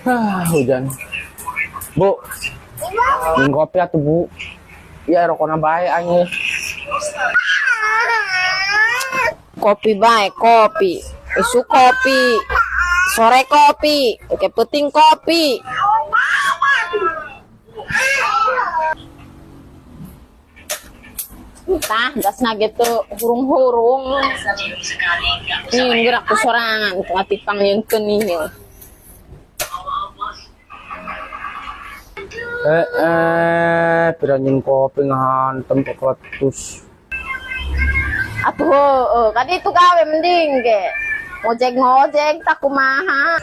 Ah, hujan. Bu, minum kopi atuh, Bu. Ya, rokona bae anjing. Kopi bae, kopi. Isuk kopi. Sore kopi. Oke, peuting kopi. Tah, gasna gitu hurung-hurung. Nih, gerak ku sorangan, ngatipang yeungkeun ieu. Pira nyin kopi ngahantem kekletus. Atuh, heueuh, kan itu gawe mending ge. Ngojek-ngojek tak kumaha.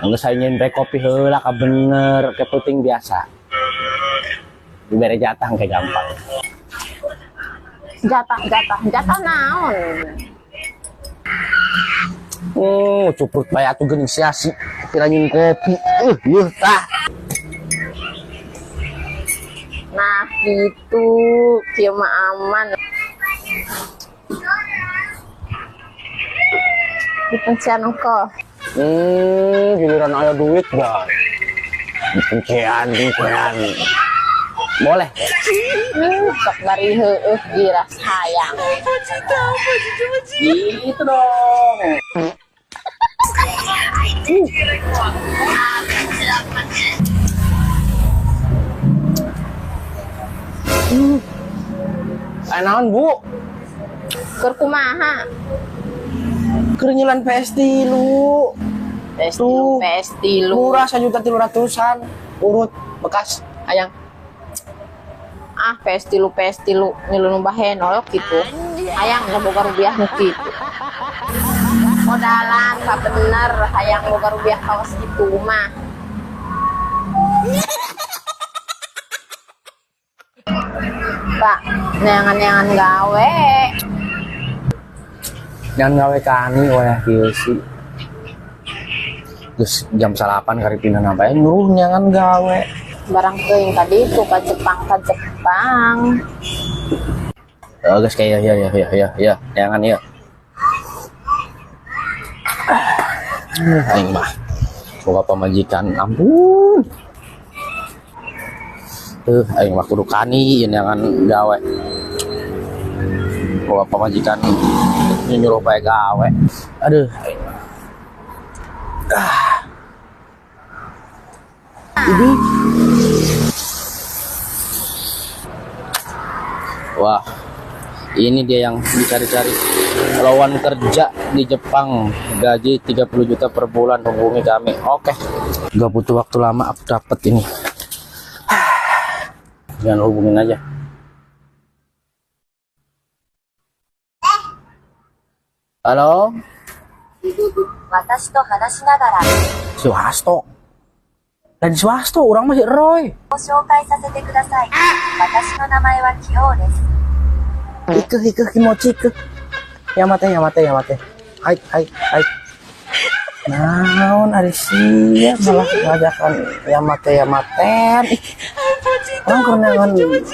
Geus saya nyin kopi heula ka bener, ke peuting biasa. Dibere jatah ke gampang. Jatah, jatah, jatah naon? Cuprut bae atuh geuning sia-sia. Pira nyin kopi. Yeuh tah. Nah, gitu. Kieu mah aman. Dipencian engko. Giliran aya duit bae. Dipencian, dipencian. Boleh. Sok bari heueuh giras hayang. Gitu dong. Naon, Bu? Keur kumaha? Keur nyilan PS tilu. PS tilu, Tuh. PS tilu. Murah 1.300.000-an. Urut bekas hayang. Ah, PS tilu, PS tilu, ngilu nu bahenol gitu. Hayang nu boga rupiah nu kitu. Modalan ka bener hayang boga rupiah kawas kitu mah. Pak, neangan-neangan gawe. Jangan gawe kani wayah kieu sih. Terus jam 9 kari pindah nambah nyuruh nyangan gawe. Barang teuing tadi itu ka Jepang, ka Jepang. Oh, guys, kayak ya ya ya ya ya, jangan ya. Aing mah. Boga pamajikan, ampun. Tuh, aing mah kudu kani jangan gawe. Boga pamajikan nyuruh bae gawe. Aduh, aing mah. Ah. Ini. Wah, ini dia yang dicari-cari. Lowongan kerja di Jepang, gaji 30 juta per bulan, hubungi kami. Oke, gak butuh waktu lama aku dapet ini. Jangan hubungin aja. Halo? Swasto. Dan swasto, orang masih Roy. Ike, ike, kimochi, ike. Yamate, yamate, yamate. Hai, hai, hai. Naon ari sia malah ngajakan yamate, yamaten. Ih, orang kerenangan